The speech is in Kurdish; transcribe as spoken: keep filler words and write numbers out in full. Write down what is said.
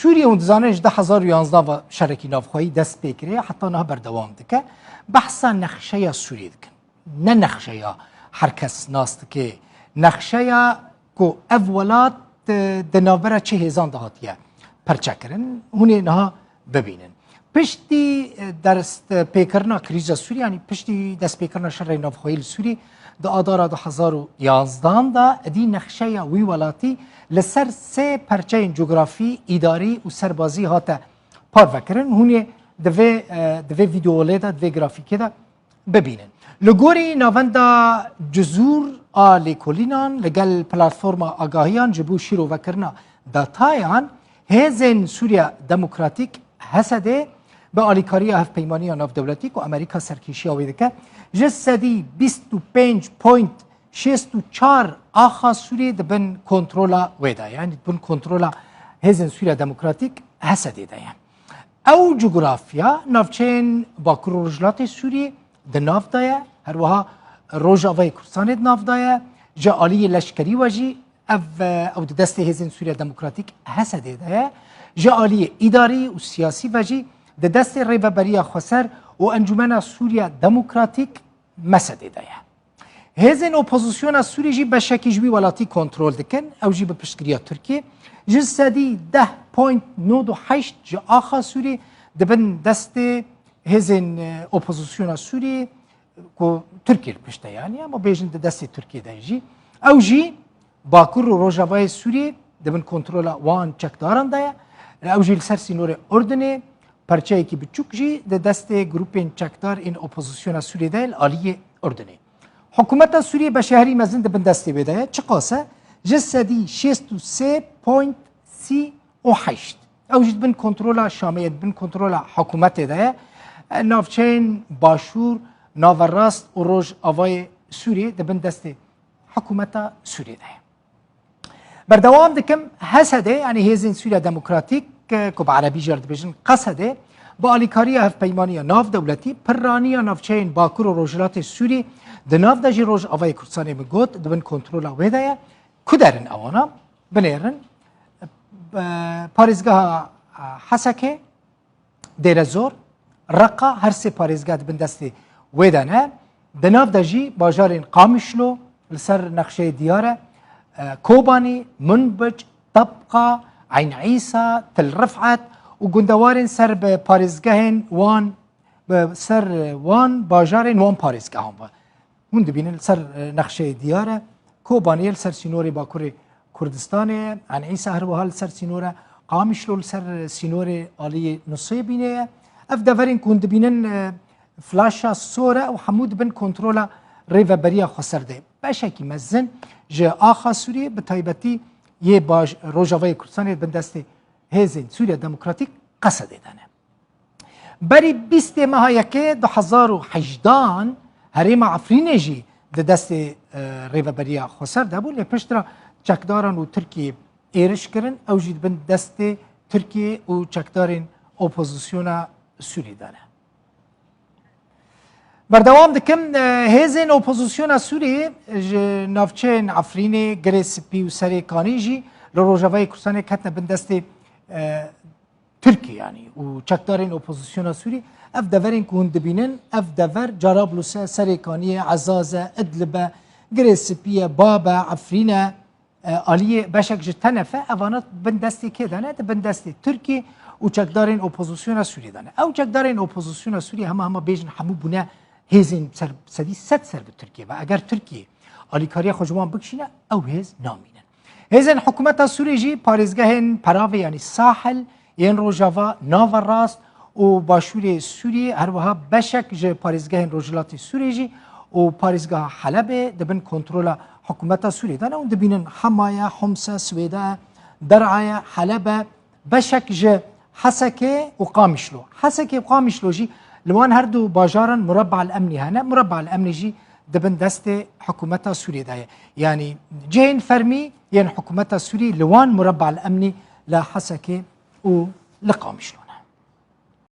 Sûriye, hûn dizanin, ji du hezar û yanzdeh ve şerekî navxweyî dest pê kiriye, heta niha berdewam dike. Behsa nexşeya Sûriyê dikin. Ne nexşeya her kes nas dike. Nexşeya ku ev welat, e, di navbera çi hêzan de hatiye perçekirin. Hûn ê niha bibînin. Piştî, e, destpêkirina krîza Sûriyê, yanî piştî destpêkirina şerê navxweyî li Sûriyê, di adara du hezar û yanzdeh de, êdî nexşeya wî welatî li ser sê perçeyên cografî, îdarî û serbazî hate parvekirin. Hûn ê di vê, e, di vê vîdeolê de, di vê grafîkê de bibînin. Li gorî Navenda Cizûr a Lêkolînan li gel Platforma Agahiyan ji bo şîrovekirina datayan, Hêzên Sûriya Demokratîk, H S D, bi alîkariya Hevpeymaniya Navdewletî ku Amerîka serkêşiya wê dike, ji sedî bîst û pênc point şêst û çar axa Sûriyê di bin kontrola wê de ye, yanî di bin kontrola Hêzên Sûriya Demokratîk, H S D, de ye. Ew cografya navçeyên Bakur û Rojhilatê Sûriyê di nav de ye, her wiha Rojavayê Kurdistanê di nav de ye, ji aliyê leşkerî ve jî ev, ew di destê Hêzên Sûriya Demokratîk, H S D, de ye, ji aliyê îdarî û siyasî ve jî di destê Rêveberiya Xweser û Encûmena Sûriya Demokratîk, M S D, de ye. Hêzên opozisyona Sûrî jî beşekî ji wî welatî kontrol dikin, ew jî bi piştgiriya Tirkiyê. Ji sedî deh point nod û heşt ji axa Sûrî di bin destê hêzên, e, opozisyona Sûrî ku Tirkiye li pişt de, yanî, ama bêjin di destê Tirkiye de jî. Ew jî Bakur û Rojavayê Sûriyê di bin kontrola wan çekdaran de ye. Ew jî li ser sînorê Urdunê, perçeyekî biçûk jî di destê grûpên çekdar ên opozisyona Sûriyê de ye li aliyê Urdunê. Hikûmeta Sûriyê beşê herî mezin di bin destê wê de ye. Çiqas e? Ji sedî şêst û sê point sî û heşt. Ew jî di bin kontrola Şamê ye, di bin kontrola hikûmetê de ye. Navçeyên Başûr, Naverast û Rojavayê Sûriyê di bin destê hikûmeta Sûriyê de ye. Berdewam dikim, H S D, yanî Hêzên Sûriya Demokratîk, e, ku bi erebî jî dibêjin Q S D, bi alîkariya Hevpeymaniya Navdewletî, pirraniya navçeyên Bakur û Rojhilatê Sûrî, di nav de jî Rojavayê Kurdistanê, min got, di bin kontrola wê de ye. Ku derin ewana? Binêrin, e, parêzgeha, e, Hesekê, Dêrezor, Reqa, her sê parêzgeh di bin destê wê de ne. Di nav de jî bajarên Qamişlo li ser nexşeyê diyar e, e, Kobanî, Munbic, Tebqa, Eyn Îsa, Til Rifet û gundewarên ser bi parêzgehên wan, bi ser wan bajarên wan parêzgehan ve. Hûn dibînin li ser, e, nexşeyê diyar e. Kobaniyê li ser sînorê Bakurê Kurdistanê ye. Eyn Îsa her wiha li ser sînor e. Qamişlo li ser, e, sînorê aliyê Nusêbînê ye. Ev deverên ku hûn dibînin, e, flaşa sor e û hemû di bin kontrola Rêveberiya Xweser de ye. Beşekî mezin ji axa Sûriyê, bi taybetî yê baş-, Rojavayê Kurdistanê, di bin destê Hêzên Sûriya Demokratîk, Q S D, de ne. Berî bîstê meha yekê du hezar û hejdehan herêma Efrînê jî di destê, e, Rêveberiya Xweser de bû, lê piştre çekdaran û Tirkiyê êriş kirin, ew jî di bin destê Tirkiyê û çekdarên opozisyona Sûrî de ne. Berdewam dikim, e, hêzên opozisyona Sûrî ji navçeyên Efrînê, Girê Spî û Serê Kanî jî li Rojavayê Kurdistanê ketine bin destê, e, Tirkî, yanî, û çekdarên opozisyona Sûrî, ev deverên ku hûn dibînin, ev dever Carablus e, Serê Kaniyê, Ezaz e, Idlib e, Girê Spî ye, Bab e, Efrîn e, e, aliyê beşek ji Tenef e, evana bin destê kê de ne? Di bin destê Tirkî û çekdarên opozisyona Sûrî de ne. Ew çekdarên opozisyona Sûrî hema hema bêjin hemû bûne hêzên ser, sedî sed ser bi Tirkiyê ve. Eger Tirkiye alîkariya xwe ji wan bikişîne, ew hêz namînin. Hêzên hikûmeta Sûrî jî parêzgehên peravê, yanî Sahil, yên rojava, naverast û başûrê Sûriyê, her wiha beşek ji parêzgehên rojhilatê Sûriyê jî û parêzgeha Helebê di bin kontrola hikûmeta Sûriyê de ne û dibînin Hema ye, Homs e, Swêde ye, Der'a ye, Heleb e, beşek ji Hesekê û Qamişlo. Hesekê û Qamişlo jî li wan her du bajaran Murebba el Emnî hene. Murebba el Emnî jî di bin destê hikûmeta Sûriyê de ye. Yanî cihên fermî yên hikûmeta Sûrî li wan Murebba el Emnî li Hesekê û li Qamişlo.